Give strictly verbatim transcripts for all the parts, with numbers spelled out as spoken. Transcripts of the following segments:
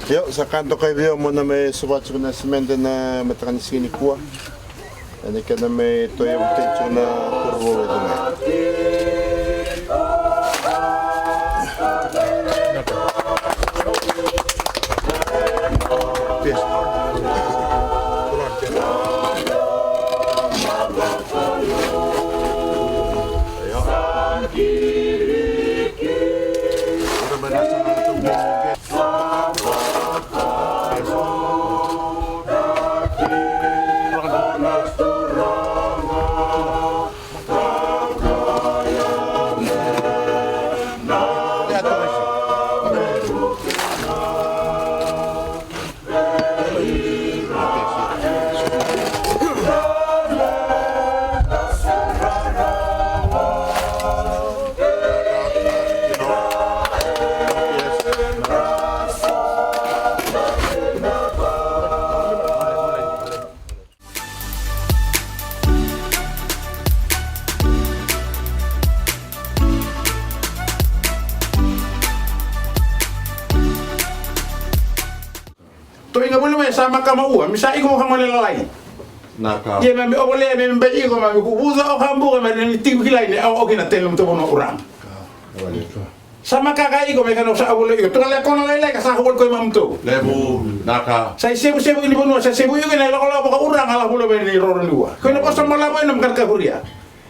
Io, sa ka dokai vei au mo na mai sova tiko na simede na mataka ni siga nikua. Ena kena mai toyavutaki tiko na koro vou e Cagea. Toiga voli mai sa maka maua, mi sa iko mo ka gone lalai. Naka. Ia me mi ovolea me mi bai iko ma mi kuvuca o ka buka me ni tiko kilai ni au oki na tele mutu vono urang. Sa maka ka iko me ka no sa ovole iko. Tuka le kono lailai ka sa ovole ko ma mutu. Levu, naka. Sa i sevu sevu ini vanua, sa sevu iko na lako lako ka urang ala vole me ni roro ni ua. Ko na vosa mo lavo ina maka ka huria.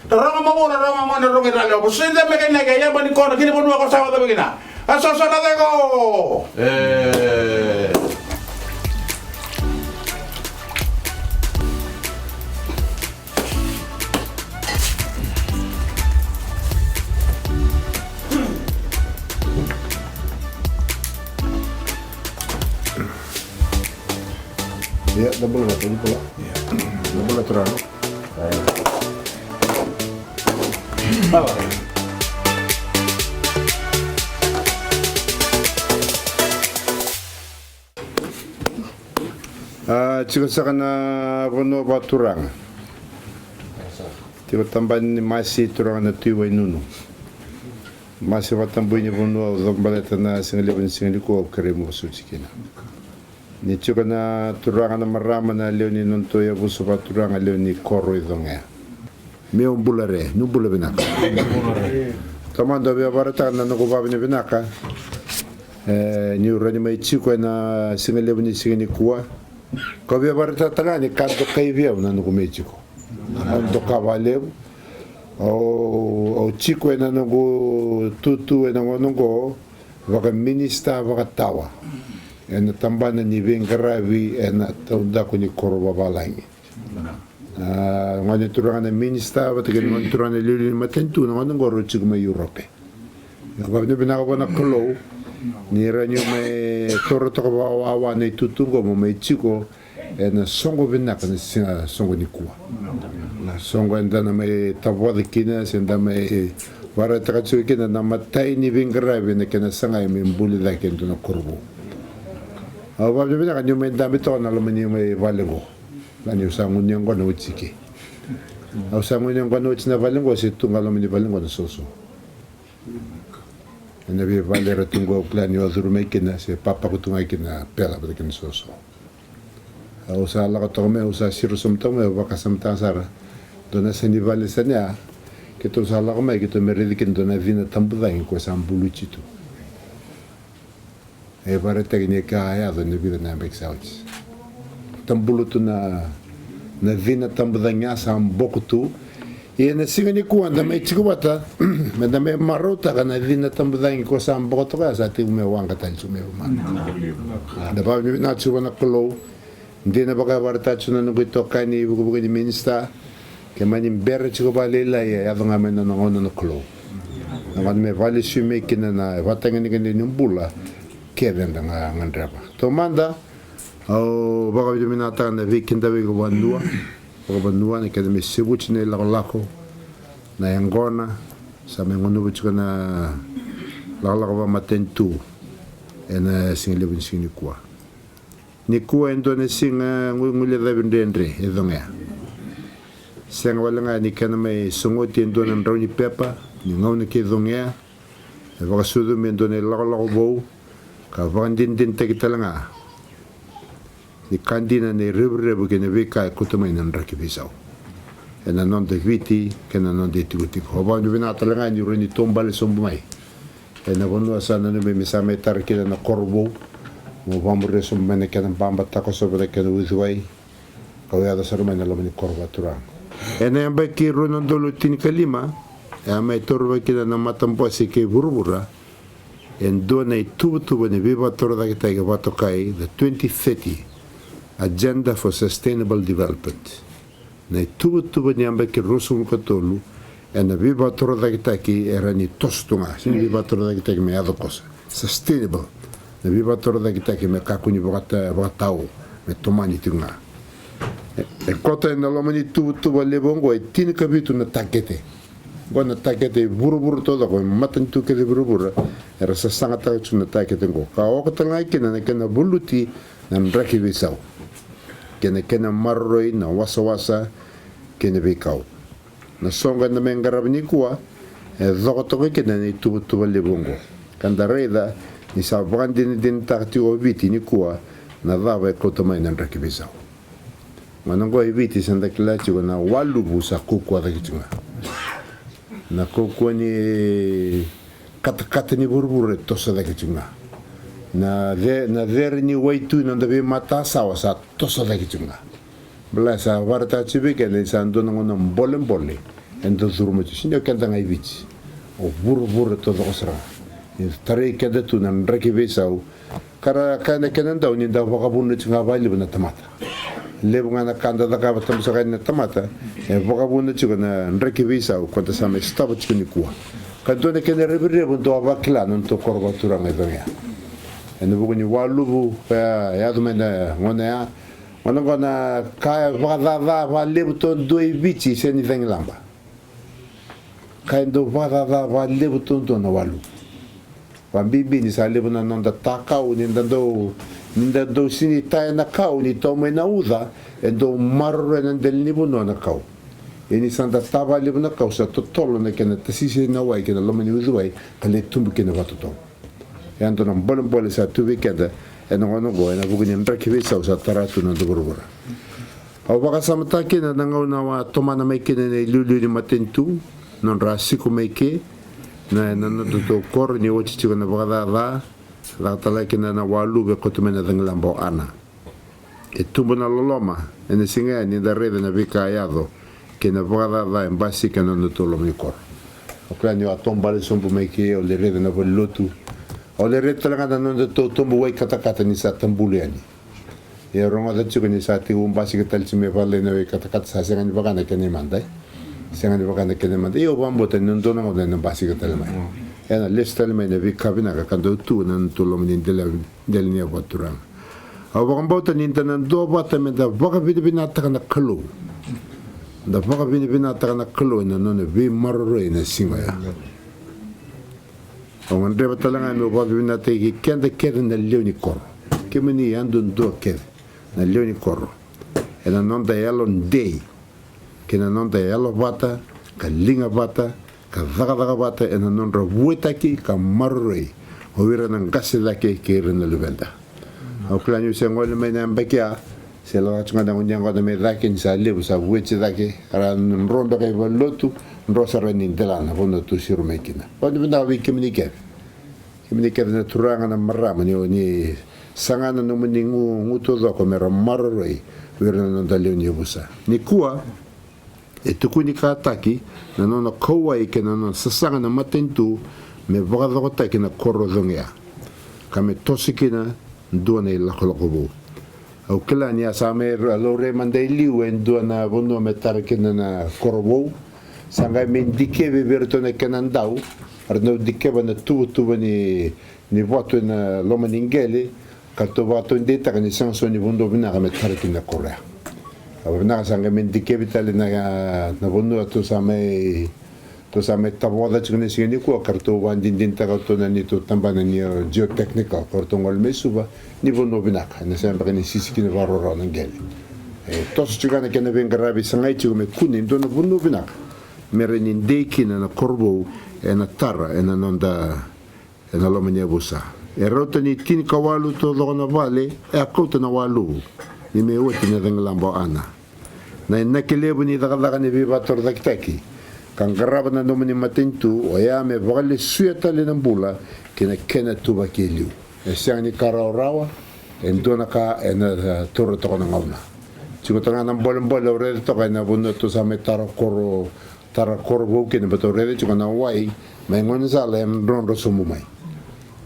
Rogo mavura, rogo mona, rogo i rale o vosa. Senda me kena ke yaba ni kona kini vanua ko sa vata vekina. A soso na ceko. E. Ia, da bula na teni pula. Ia. Da bula turano. A, tiko saka na vanua vakaturaga. Tiko tabana ni masi turaga na Tui Wainunu. Masi vakatabui ni vanua au caka baleta na siga levu ni siga nikua au kerei mo vosoti kina. Ni tiko na turaga na marama na lewe ni nodatou yavusa vakaturaga lewe ni koro i Cogea. Meu bula re, nu bula vinaka. Tamada au via varataka na noqu vavinavinaka. E, niu rani mai tiko ena siga levu ni siga nikua. Kau via varataka ga ni ka dokai vei au na noqu mai tiko. Au doka vakalevu. Au, au tiko ena noqu tutu ena gauna oqo. Vakaminisita vakatawa ena tabana ni veiqaravi ena taudaku ni koro vavalagi. A, gone turaga na minisita vata kei na gone turaga na liuliu ni matanitu na gone oqo rau tiko mai Europe. Au vakavinavinaka vua na Kalou ni rawa niu mai toro toka vakawawa na itutu oqo mo mai tiko ena soqo vinaka na siga soqo nikua. Na soqo eda na mai tavoca kina se da mai varaitaka tiko kina na matai ni veiqaravi ena kena sagai me buli cake e dua na koro vou. Au vakavinavinaka niu mai dabe toka na loma ni mai vale oqo. Na niu sa gunu yaqona oti ke. Au sa gunu yaqona oti na vale oqo se tu ga loma ni vale oqo na soso. Ena veivale era tu qo au kila niu a curu mai kina se papako tu ga kina pela vata kina soso. Au sa lako toka mai, au sa siro sobu toka mai, au vakasamataka sara. Dua na sa ni vale sa ni a, keitou sa lako mai, keitou me raici kina dua na cina tabucagi ko sa buluti tu. E vakaraitaki ni ka a yaco ena vica na yabaki sa oti. Tabulu tu na, na cina tabucagi a sa boko tu. Ia na siga nikua da mai tiko vata, me da mai marautaka na cina tabucagi ko sa boko toka ya sa tiko me waqa tale tiko me vamana. Da vakavinavinaka tiko vua na Kalou. Dina vaka e vakaraitaka tiko na noqu itokani vukevuke ni minisita. Ke mani bera tiko vakalailai e yaco ga mai na nona gauna na Kalou. Na gauna me vakalesui mai kina na vatagedegede ni bula kece eda ga gadreva. Taumada au vakavinavinakataka na veikidavaki vakavanua, vakavanua na kena me sevuti na ilakolako, na yaqona sa mai gunuva tiko na lakolako vakamatanitu ena siga levu ni siga nikua. Nikua e dua na siga guiguilecavi dredre e Cogea. Sega wale ga ni kena mai sogoti e dua na drau ni pepa ni gauna kei Cogea. E vakasucu me dua na ilakolako vou. ka vakadinadinataki tale ga ni ka dina na irevurevu kei na veika e kauta mai na draki veisau ena noda Viti kei na noda itikotiko. Au vakavinavinaka tale ga ni rawa ni taubale sobu mai ena vanua sa nanumi me sa mai tara kina na koro vou, mo vakamuria sobu mai na kena baba, takosova na kena uciwai, kau yaco sara mai na loma ni koro vakaturaga. Ena yabaki rua na udolu tinikalima, e a mai taurivaki kina na matabose kei vuravura e dua na ituvatuva ni veivakatorocaketaki vakatokai the twenty thirty Agenda for Sustainable Development. Na ituvatuva ni yabaki ruasagavulu ka tolu ena veivakatorocaketaki era ni toso tu ga, sega ni veivakatorocaketaki me yaco koso. Sustainable. Na veivakatorocaketaki me kakua ni vakata, vakatau, me tomani tiko ga. E, e koto ena loma ni tuvatuva levu oqo e tinikavitu na takete. Oqo na takete e vuravura taucoko, e matanitu kece e vuravura era sasagataka tiko na takete oqo, ka oka tale ga kina na kena valuti na draki veisau kei na kena maroroi na wasawasa kei na veikau. Na soqo eda mai qarava nikua e coko toka kina na ituvatuva levu oqo, ka da raica ni sa vakadinadinataka tiko o Viti nikua na cava e kauta mai na draki veisau. Gauna oqo e Viti sa da kila tiko na waluvu sa kaukauwa cake tiko ga. Na kaukauwa ni katakata ni vuravura e toso cake tiko ga. Na ce-, na cere ni waitui, na noda veimatasawa sa toso cake tiko ga. Baleta sa vakaraitaka tiko vei keda ni sa dua na gauna bolebole eda curuma tiko, sega ni o keda ga e Viti, o vuravura taucoko sara ga. Ni tarai keda tu na draki veisau, ka ra kaya na kena dau ni da vakavuna tiko ga vakalevu na tamata. Levu ga na ka da cakava tabu saka yani na tamata e vakavuna tiko na draki veisau ka da sa mai sotava tiko nikua. Ka dua na kena revurevu dau a vakila na nodatou koro vakaturaga e Cagea. Ena vuku ni waluvu ka yaco mai na gauna ya, gauna oqo na ka e vakacaca vakalevu taudua e Viti e sega ni cagilaba. Ka e dau vakacaca vakalevu taudua na waluvu. Vakabibi ni sa levu na noda ta kau, ni da dau, ni da dau sega ni taya na kau ni tau mai na uca, e dau maroroya na dela ni vanua na kau. Ia ni sa da ta vakalevu na kau sa totolo na kena tasisi na wai kei na loma ni uciwai ka lai tubu kina vakatotolo. E a dua na bolebole sa tu vei keda ena gauna oqo ena vuku ni draki veisau sa tara tu na noda vuravura. Au vakasamataka kina na gauna au a tomana mai kina na iliuliu ni matanitu, nodra a siko mai ke na, na nodatou koro ni oti tiko na vakacaca, caka tale kina na waluvu e koto mai na cagilaba o Ana. E tubu na loloma ena siga ya ni da raica na veika e yaco kei na vakacaca e basika ena nodatou loma ni koro. Au kila ni au a taubale sobu mai ke, au lai raica na valenilotu, au lai raica tale ga na nodatou tobu wai katakata ni sa tabulu yani. Ia rogoca tiko ni sa tekivu basika tale tiko mai vakalailai na wai katakata, sa sega ni vaka na kena i mada, e? Sega ni vaka na kena i mada. Ia au vakabauta ni na dua na gauna ena basika tale mai. Ena lesu tale mai na veika vinaka ka dau tu ena nodatou loma ni dela, dela ni yavu vakaturaga. Au vakabauta ni da na duavata me da vakavinavinakataka na Kalou. Da vakavinavinakataka na Kalou ena nona veimaroroi ena siga oya. Au gadreva tale ga meu vakavinavinakataki keda kece na lewe ni koro. Kemuni yadudua kece na lewe ni koro, ena noda yalodei kei na noda yalovata ka liga vata ka cakacaka vata ena nodra vuetaki ka maroroi o ira na qase cake kei ira na luveda. Au kila niu se gole mai na yabaki ya, se lako tiko ga na gone yaqona mai cake ni sa levu sa vueti cake, era dro beka i valenilotu, dro sara ni dela na vanua tou siro mai kina. Vakavinavinaka vei kemuni kece, kemuni kece na turaga, na marama, ni, ni saga na nomuni gu, gu taucoko me ra maroroi o ira na noda lewe ni yavusa. Nikua e tukuni kataki na nona kauwai kei na nona sasaga na matanitu me vakacokotaki na koro o Cagea ka me toso kina dua na ilakolako vou. Au kila ni a sa mai ra-, laurai mada e liu e dua na vanua me tara kina na koro vou. Sa qai mai dikevi vei iratou na kena dau, eratou dikeva na tuvatuva ni, ni vatu ena loma ni qele, ka ratou vakataudeitaka ni sega soti ni vanua vinaka me tara kina na koro ya. Ka vinaka sa qai mai dikevi tale na, na vanua tou sa mai, tou sa mai tavoca tiko na siga nikua, ka ratou vakadinadinataka ratou na neitou tabana ni, e, geotechnical, ka ratou gole mai Suva, ni vanua vinaka, ena sega beka ni sisi kina vakarawarawa na qele. E toso tiko ga na kena veiqaravi, sagai tiko me kune e dua na vanua vinaka me rawa ni dei kina na koro vou ena tara ena noda, ena loma ni yavusa. E rauta ni tinikawalu taucoko na vale e a kauta na waluvu ni me oti na cagilaba o Ana. Na inaki levu ni cakacaka ni veivakatorocaketaki ka qarava na nomuni matanitu oya me vakalesuya tale na bula kei na kena ituvaki e liu. E sega ni ka rawarawa, e dua na ka ena, e, taura toka na gauna. Tiko tale ga na bolebole au raica toka ena vanua tou sa mai tara koro, tara koro vou kina, baleta au raica tiko na wai mai gaunisala e drodro sobu mai.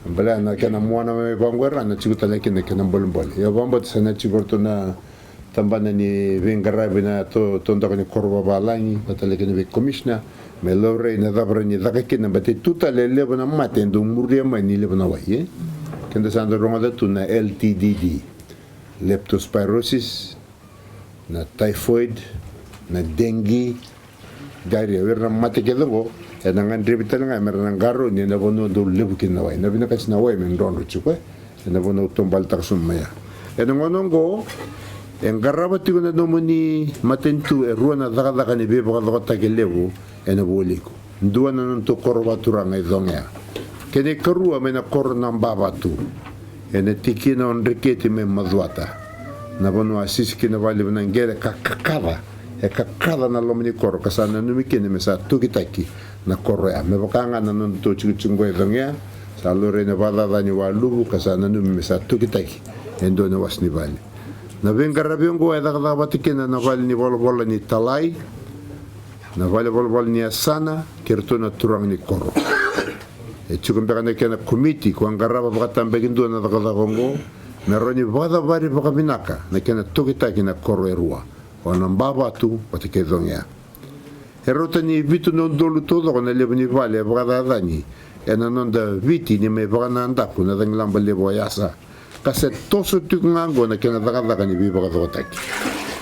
Baleta na kena muana mai vaqo era na tiko tale kina na kena bolebole. Ia au vakabauta sa na tiko ratou na tabana ni veiqaravi na to, totoka ni koro vavalagi, vata tale kina vei commissioner, me laurai na cava rawa ni caka kina, baleta e tu tale e levu na mate e dau muria mai ni levu na wai, e? Keda sa dau rogoca tu na L T D D, leptospirosis, na typhoid, na dengue, diarrhoea, o ira na mate kece oqo, ena gadrevi tale ga me ra na qarauni ena vanua dau levu kina na wai. Na vinakati na wai me drodro tiko, e? Ena vanua au taubaletaka sobu mai ya. Ena gauna oqo, e qarava tiko na nomuni matanitu e rua na cakacaka ni veivakacokotaki levu ena vualiku. Dua na nodatou koro vakaturaga e Cogea. Kei na ikarua mai na koro Nabavatu, ena tikina o Dreketi mai Macuata. Na vanua a sisi kina vakalevu na qele ka kakaca, e kakaca na loma ni koro, ka sa nanumi kina me sa tokitaki na koro ya. Me vaka ga na nodatou tikotiko oqo e Cogea, sa laurai na vakacaca ni waluvu, ka sa nanumi me sa tokitaki e dua na wasa ni vale. Na veiqaravi oqo e cakacaka vata kina na vale ni volavola ni Talai, na vale volavola ni Yasana, kei ratou na turaga ni koro. E tiko beka na kena komiti ko a qarava vakatabakidua na cakacaka oqo, me rawa ni vakacavari vakavinaka na kena tokitaki na koro e rua, o Nabavatu vata kei Cogea. E rauta ni vitu na udolu taucoko na levu ni vale e vakacacani ena noda Viti ni mai vakanadaku na cagilaba levu o Yasa. Ka se toso tiko ga oqo na kena cakacaka ni veivakacokotaki.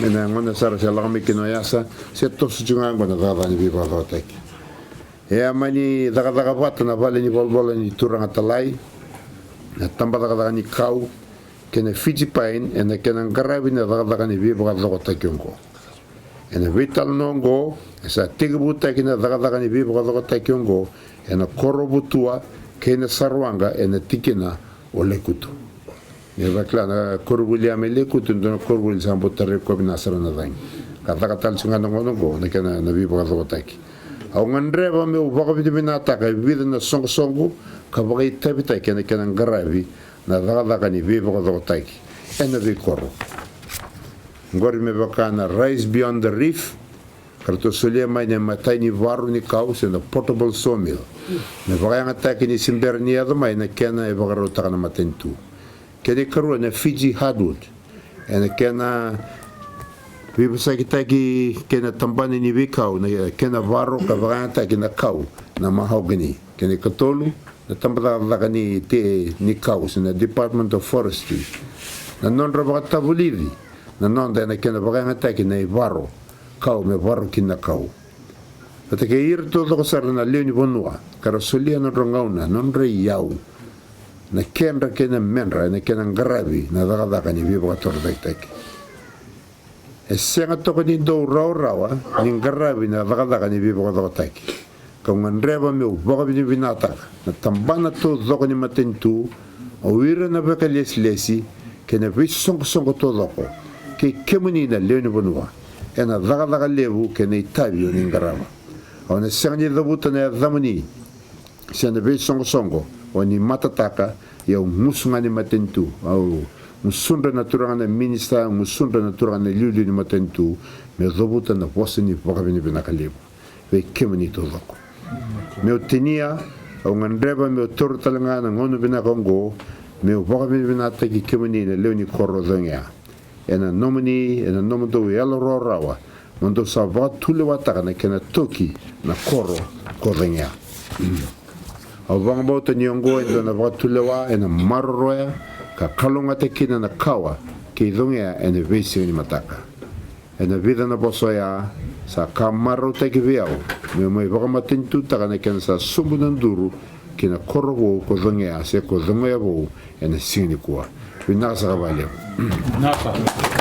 Ena gauna sara se lako mai kina o Yasa, se toso tiko ga oqo na cakacaka ni veivakacokotaki. E a mani cakacaka vata na vale ni volavola ni turaga Talai, na tabacakacaka ni kau, kei na Fiji Pine, ena kena qaravi na cakacaka ni veivakacokotaki oqo. Ena veitalanoa oqo, e sa tekivutaki na cakacaka ni veivakacokotaki oqo ena koro o Votua kei Nasarowaqa ena tikina o Lekutu. Ni vakila na koronivuli ya mai Lekutu, dua na koronivuli sa bau tarai koya vinaka sara na cagi. Ka caka tale tiko ga na gauna oqo na kena na veivakacokotaki. Au gadreva meu vakavinavinakataka e vica na soqosoqo ka vakaitavitaki ena kena qaravi na cakacaka ni veivakacokotaki ena veikoro. Oqori me vaka na Rise Beyond the Reef, ka ratou solia mai na imatai ni varo ni kau se na portable sawmill, me vakayagataki ni se bera ni yaco mai na kena e vakarautaka na matanitu. Kei na ikarua na Fiji Hardwood, ena kena veivosakitaki kei na tabana ni veikau na kena varo ka vakayagataki na kau na mahogany. Kei na ikatolu na tabacakacaka ni te ni kau se na Department of Forestry, na nodra vakatavulici na noda ena kena vakayagataki na ivaro kau me varo kina na kau. Vata kei ira taucoko sara na lewe ni vanua ka ra solia na nodra gauna, na nodra iyau, na kedra kei na medra ena kena qaravi na cakacaka ni veivakatorocaketaki. E sega toka ni dau rawarawa ni qaravi na cakacaka ni veivakacokotaki. Kau gadreva meu vakavinavinakataka na tabana taucoko ni matanitu, o ira na vakailesilesi kei na veisoqosoqo taucoko, kei kemuni na lewe ni vanua, ena cakacaka levu kei na itavi o ni qarava. Au na sega ni cavuta na yacamuni se na veisoqosoqo o ni matataka, ia au gusu ga ni matanitu, au gusudra na turaga na minisita, gusudra na turaga na iliuliu ni matanitu, me cavuta na vosa ni vakavinavinaka levu vei kemuni taucoko. Meu tinia, au gadreva meu taura tale ga na gauna vinaka oqo meu vakavinavinakataki kemuni na lewe ni koro o Cogea. Ena nomuni, ena nomudou yalo rawarawa mo dou sa vakatulewataka na kena toki na koro ko Cogea. Au vakabauta ni oqo e dua na vakatulewa ena maroroya ka kalougata kina na kawa kei Cogea ena veisiga ni mataka. Ena vica na vosa oya, sa ka marautaki vei au meu mai vakamatanitutaka na kena sa sobu na duru ki na koro vou ko Cogea se ko Cogea vou ena siga nikua. Vinaka saka vakalevu. Vinaka.